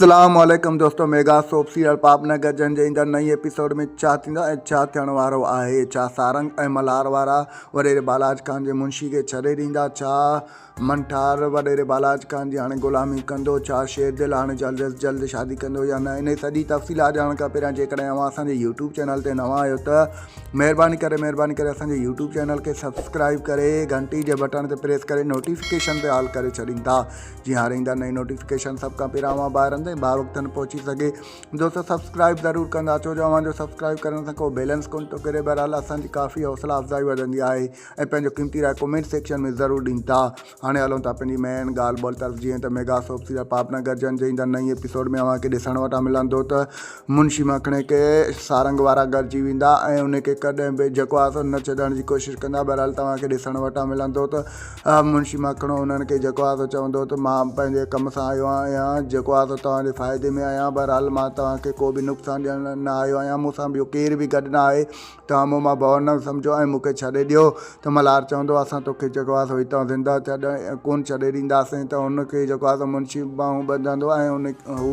اسلام عليڪم دوستو ميگا سوپ سيريل پاپ نه گجن جي ايندڙ نئين ايپيسوڊ ۾ ڇا ٿيندو ۽ ڇا ٿيڻ وارو آهي ڇا سارنگ ۽ ملهار وارا وڏيري بالاچ خان جي منشي کي ڇڏي ڏيندا ڇا منٺار وڏيري بالاچ خان جي هاڻي غلامي ڪندو ڇا شير دل هاڻي جلد از جلد شادي ڪندو يا نه انهي سڄي تفصيلات ڄاڻڻ کان پهريان جيڪڏهن اوهان اسان جي يوٽيوب چينل تي نوان آهيو ته مهرباني ڪري مهرباني ڪري اسان جي يوٽيوب چينل کي سبسڪرائب ڪري گهنٽي جي بٽڻ تي پريس ڪري نوٽيفڪيشن تي آل ڪري ڇڏيندا جي هاڻي ايندا نئين نوٽيفڪيشن سڀ کان پهريان اوهان ٻاهرن تائين بار وقتن پهچي سگهي دوستو سبسڪرائب ضرور ڪندا ڇو جو اوهان جو سبسڪرائب ڪرڻ سان ڪو بيلنس ڪون ٿو ڪري بهرحال اسان جي ڪافي حوصلا افزائي وڌندي آهي ۽ پنهنجو قيمتي راء ڪمينٽ سيڪشن ۾ ضرور ڏيندا هاڻي هلون ٿا پنهنجي مين ڳالهه ٻولهه طرف جيئن ته ميگا سوپ سيريل پاپ نگر جن جي ايندڙ نئين ايپيسوڊ ۾ اوهان کي ڏسڻ وٽان ملندو ته منشي مکڻي کي سارنگ وارا گڏجي ويندا ۽ ان کي ڪڏهن به جيڪو آهي سو نه ڇڏڻ جي ڪوشش ڪندا بهرحال توهان کي ڏسڻ وٽان ملندو ته منشي ماکڻو انهن کي جيڪو آهي سو چوندو ته مان پنهنجي ڪم سان آيو آهيان، جيڪو آهي سو توهان جي فائدي ۾ آهيان، بهرحال مان توهان کي ڪو به نقصان ڏيڻ نه آيو آهيان، مون سان ٻيو ڪير به گڏ نه آهي، توهان مون مان ڀؤ نه سمجهو ۽ مون کي ڇڏي ڏيو ته ملهار چوندو اسان توکي جيڪو آهي سو هتان زنده ڪونه ڇڏي ڏينداسين ته هن کي جيڪو آهي سو منشي ٻانهون ٻڌندو ۽ ان هو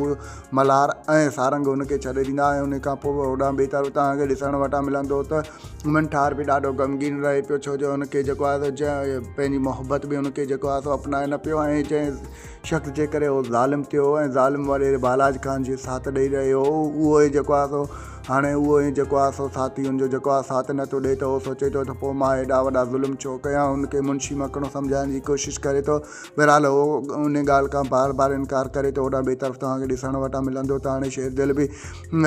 ملهار ۽ سارنگ هن کي ڇڏي ڏيندا ۽ ان کان پوء هوڏانهن ٻئي طرف توهان کي ڏسڻ وٽان ملندو ته منٺار به ڏاڍو غمگين رهي پيو ڇو جو هن کي جيڪو آهي سو جنهن پنهنجي محبت به هن کي جيڪو آهي سو اپنائي نه پيو ۽ جنهن شخص جي ڪري هو ظالم ٿيو هو ۽ ظالم واري بالاچ خان جي ساٿ ڏئي رهيو هو اهو ئي جيڪو آهي سو هاڻي اهو ئي جيڪو آهي سو ساٿي هن جو جيڪو آهي ساٿ نٿو ڏئي ته هو سوچي ٿو ته پوء مان هيڏا وڏا ظلم ڇو ڪيان هن کي منشي مکڻو سمجهائڻ جي ڪوشش ڪري ٿو بهرحال هو ان ڳالهه کان بار بار انڪار ڪري ٿو هوڏانهن ٻئي طرف توهان کي ڏسڻ وٽان ملندو ته هاڻي شير دل به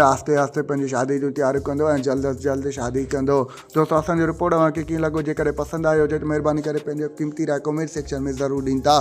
آهستي آهستي پنهنجي شادي جون تياريون ڪندو ۽ جلد از جلد شادي ڪندو. دوستو اسان جو رپورٽ اوهان کي ڪيئن لڳو جيڪڏهن پسند آيو هجي ته مهرباني ڪري پنهنجو قيمتي راء ڪمينٽ سيڪشن ۾ ضرور ڏيندا.